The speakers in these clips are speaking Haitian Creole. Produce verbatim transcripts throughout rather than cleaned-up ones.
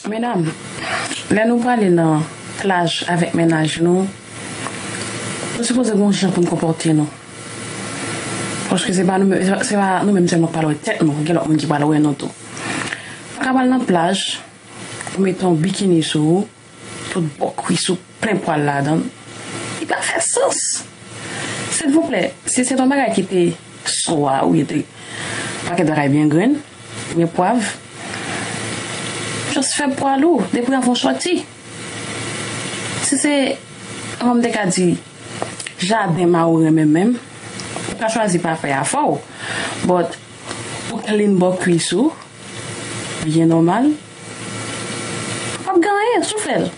Medam, lè nou prale nan plaj avèk mennaj nou, nou sipoze gen yon jan pou n konpòte nou. Paske se pa nou menm, se pa nou menm sèlman k pral wè tèt nou, gen lòt moun ki pral wè nou tou. Nou ka pral nan plaj, ou mete yon bikini sou ou, tout bò kwis ou plen pwal ladan l. Li pa fè sans. Silvouplè, si se t yon bagay ki te swa oubyen te pakèt bagay byen grenn, byen pwav, just fè pwal ou, depi w ap fè yon sòti. Si se, kòman m te ka di, jaden m a ou renmen menm, ou ka chwazi pa fè afè w. But, ou clean bò kwis ou, byen nòmal, p ap gen anyen si w fè l.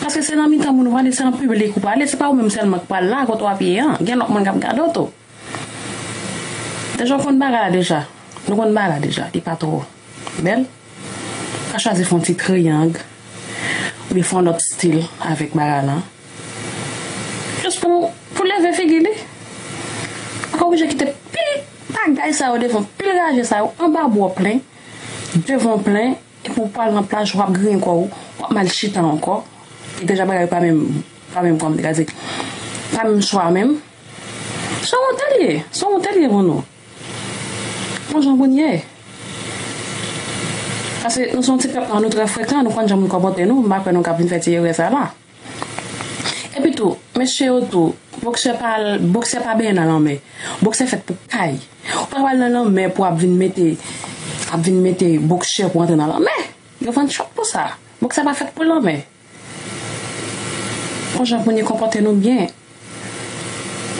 Paske se nan mitan moun ou prale, se an piblik ou prale, se pa ou menm sèlman k pral la, kote w ap ye an. Gen lòt moun k ap gade w tou. Deja w konn bagay la deja. Nou konn bagay la deja. Li pa twò bèl. Pa chwazi fè yon ti triyang. Oubyen fè yon lòt stil avèk bagay la. Jis pou, pou leve figi li. Ou pa oblije kite pil bagay sa yo devan, pil raje sa yo anba bò plen, devan plen, epi w pral nan plaj, w ap griyen kò w, w ap mal chita ankò. E deja bagay yo pa menm, pa menm kòm te ka di, pa menm chwa menm. Se yon wonte l ye, se yon wonte l ye pou nou. Bon jan pou n ye. Paske nou se yon ti pèp la, nou trè frekan, nou konn jan pou n konpòte nou, m pa kwè nou ka vin fè ti erè sa la. Epi tou, mesye yo tou, boksè pa, boksè pa benyen nan lanmè. Boksè fèt pou kay. Ou pa pral nan lanmè pou ap vin mete, ap vin mete boksè pou antre nan lanmè. Yo vann chòt pou sa. Boksè pa fèt pou lanmè. Bon jan pou nou konpòte nou byen.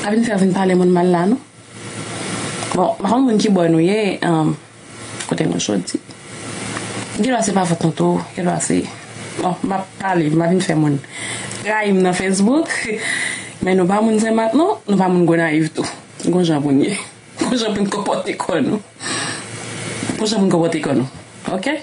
Pa vin fè vin pale moun mal la, non. Bon, m pa konn moun ki bò nou ye, um, kote nou soti. Gen lwa se pa fòt nou tou, gen lwa se, bon, m ap pale, m pa vin fè moun rayi m nan Facebook. Men nou pa moun Senmak, non, nou pa moun Gonayiv tou. Gon jan pou n ye. Gon jan pou n konpòte kò nou. Gon jan pou n konpòte kò nou. Oke?